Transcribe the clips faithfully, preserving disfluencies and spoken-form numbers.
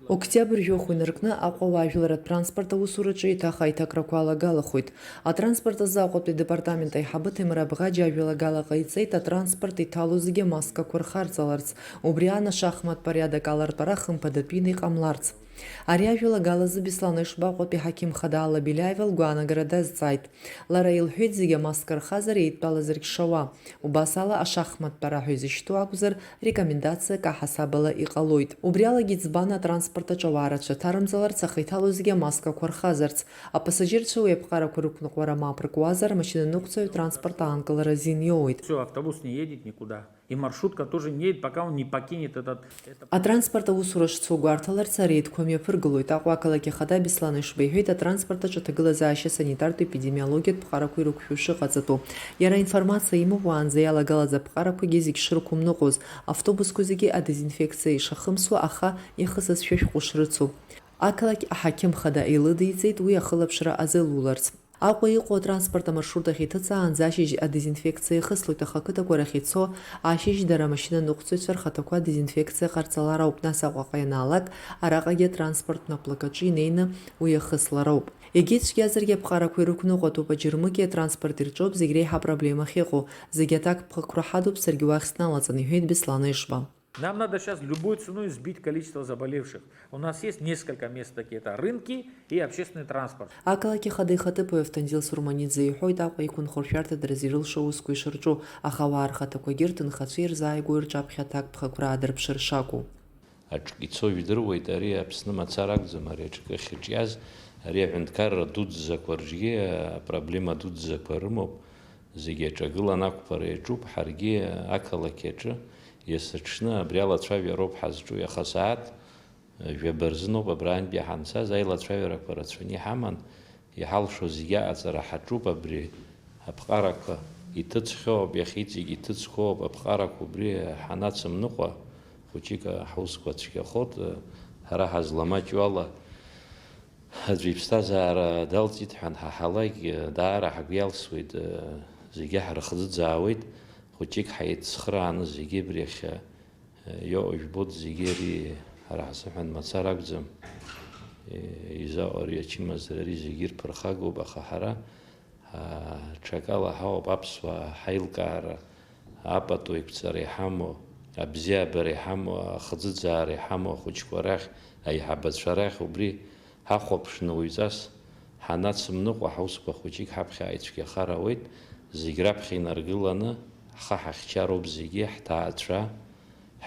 Октиабр жәохә инаркны Аҟәа уаажәларратә транспорт аусураҿы еиҭах аиҭакрақәа алагалахоит. Атранспорт азы Аҟәатәи адепартамент аиҳабы Ҭемыр Абӷаџьиа ажәалагала ҟаиҵеит атранспорт иҭало зегьы амаскақәа рхарҵаларц, убри аан ашахмат порядок алартәара хымԥадатәины иҟамларц. Ари ажәалагалазы Беслан Ешба Аҟәатәи ҳақьым хада Алла Беляева лгәаанагара дазҵааит. Лара илҳәеит, зегьы амаска рхазар еидтәалазаргь шауа. Убас ала, ашахматтә ара ҳәа изышьҭоу акәзар, рекомендациак аҳасабала иҟалоит. Убри алагьы иӡбан атранспорт аҿы ауаа рацәа ҭарымҵаларц, аха иҭало зегьы амаскақәа рхазарц. Апассажьырцәа уи аԥҟарақәа рықәныҟәара мап ркуазар, амашьынаныҟәцаҩ атранспорт аанкылара азин иоуеит. Все, автобус не едет никуда. И маршрутка тоже не едет, пока он не покинет этот, это Атранспорт аусура шцо гәарҭаларц ареидқәа мҩаԥыргылоит. Аҟәа ақалақь ахада Беслан Ешба иҳәеит, атранспорт аҿы аҭагылазаашьа санитартә-епидемиологиатә ԥҟарақәа ирықәшәо шыҟаҵатәу. Иара аинформациа имоуп уаанӡа иалагалаз аԥҟарақәагьы зегь шрықәымныҟәоз, автобусқәа зегьы адезинфекциа ишахымсуа, аха иахысызшәа шәҟәы шрыцу. Ақалақь аҳақьым хада илыдиҵеит уи ахылаԥшра азылуларц. Аҟәа иҟоу атранспорт амаршрут ахь иҭыҵаанӡа ашьыжь адезинфекциа ихыслоит, аха ақыҭақәа рахь ицо ашьыжь дара амашьынаныҟәцаҩцәа рхаҭақәа адезинфекциа ҟарҵалар ауп, нас Аҟәаҟа ианаалак, араҟагьы атранспорттә наплакаҿы инеины уи ахыслар ауп. Егьи цәгьазаргьы аԥҟарақәа ирықәныҟәатәуп, аџьармыкьа атранспорт ирҿоуп зегь реиҳа апроблема ахьыҟоу, зегь аҭакԥхықәра ҳадуп, саргьы уахь сналаҵан, иҳәеит Беслан Ешба. Нам надо сейчас любой ценой сбить количество заболевших. У нас есть несколько мест такие, это рынки и общественный транспорт. Ақалақь ахада ихаҭыԥуаҩ Автандил Сурманидзе иҳәоит, Аҟәа иқәынхо ршәарҭадаразы ирылшо аусқәа ишырҿу, аха ауаа рхаҭақәагьы рҭынхацәа ирзааигәоу рҿаԥхьа аҭакԥхықәра аадырԥшыр шакәу. Аҿк ицо жәдыруеит, ари Аԥсны мацара акәӡам, ари аҿкы ахьыҿиаз, ари аҳәынҭқарра дуӡӡақәа рҿгьы апроблема дуӡӡақәа рымоуп, зегьы аҿагылан ақәԥара иаҿуп, ҳаргьы ақалақь аҿы есыҽны абри алацәажәароуп ҳазҿу, иаха асааҭ жәаба рзыноуп абрантәи ҳанцаз, аилацәажәарақәа рацәаны иҳаман, иҳалшо зегьы аҟаҵара ҳаҿуп, абри аԥҟарақәа иҭыҵхьоуп, иахьа иҵегь иҭыҵхьоуп аԥҟарақәа, убри ҳанацымныҟәа, хәыҷык ҳусқәа цәгьахоит, ҳара ҳазламаҷу ала, аӡәы иԥсҭазаара далҵит ҳәа анҳаҳалак, даара ҳгәы иалсуеит, зегьы ҳрыхӡыӡаауеит, хәыҷык ҳаицхрааны зегьы абри иахьа Иоуа жәбоит зегьы ари, ҳара ҳзыҳәан мацара акәӡам. Изаҟа ари ачымазара, ари зегьы ирԥырхагоуп, аха ҳара, аа, ҽакала ҳауп аԥсуаа ҳаилкаара, апату еиқәҵара иҳамоу, абзиабара иҳамоу, ахӡыӡаара иҳамоу ахәыҷқәа рахь, аиҳабацәа рахь, убри ҳахәаԥшны уаҩҵас ҳанацымныҟәа, ҳусқәа хәыҷык ҳаԥхьа ицәгьахар ауеит, зегь раԥхьа инаргыланы, ҳхы ҳахьчароуп зегьы, ҳҭаацәа,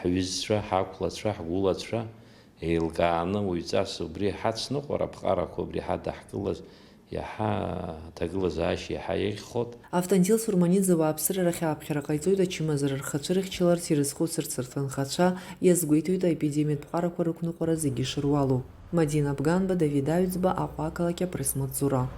ҳҩызцәа, ҳақәлацәа, ҳгәылацәа еилкааны уаҩҵас убри ҳацныҟәара аԥҟарақәа убри ҳадаҳкылаз иаҳа аҭагылазаашьа иаҳа еиӷьхоит. Автандил Сурманидзе ауааԥсыра рахь ааԥхьара ҟаиҵоит, ачымазара рхацәа рыхьчаларц ирызхәыцырц рҭынхацәа иазгәеиҭоит аепидемиатә ԥҟарақәа рықәныҟәара зегьы ишыруалу. Мадина Бганба, Давид Аҩӡба, Аҟәа ақалақь, апресс-маҵзура.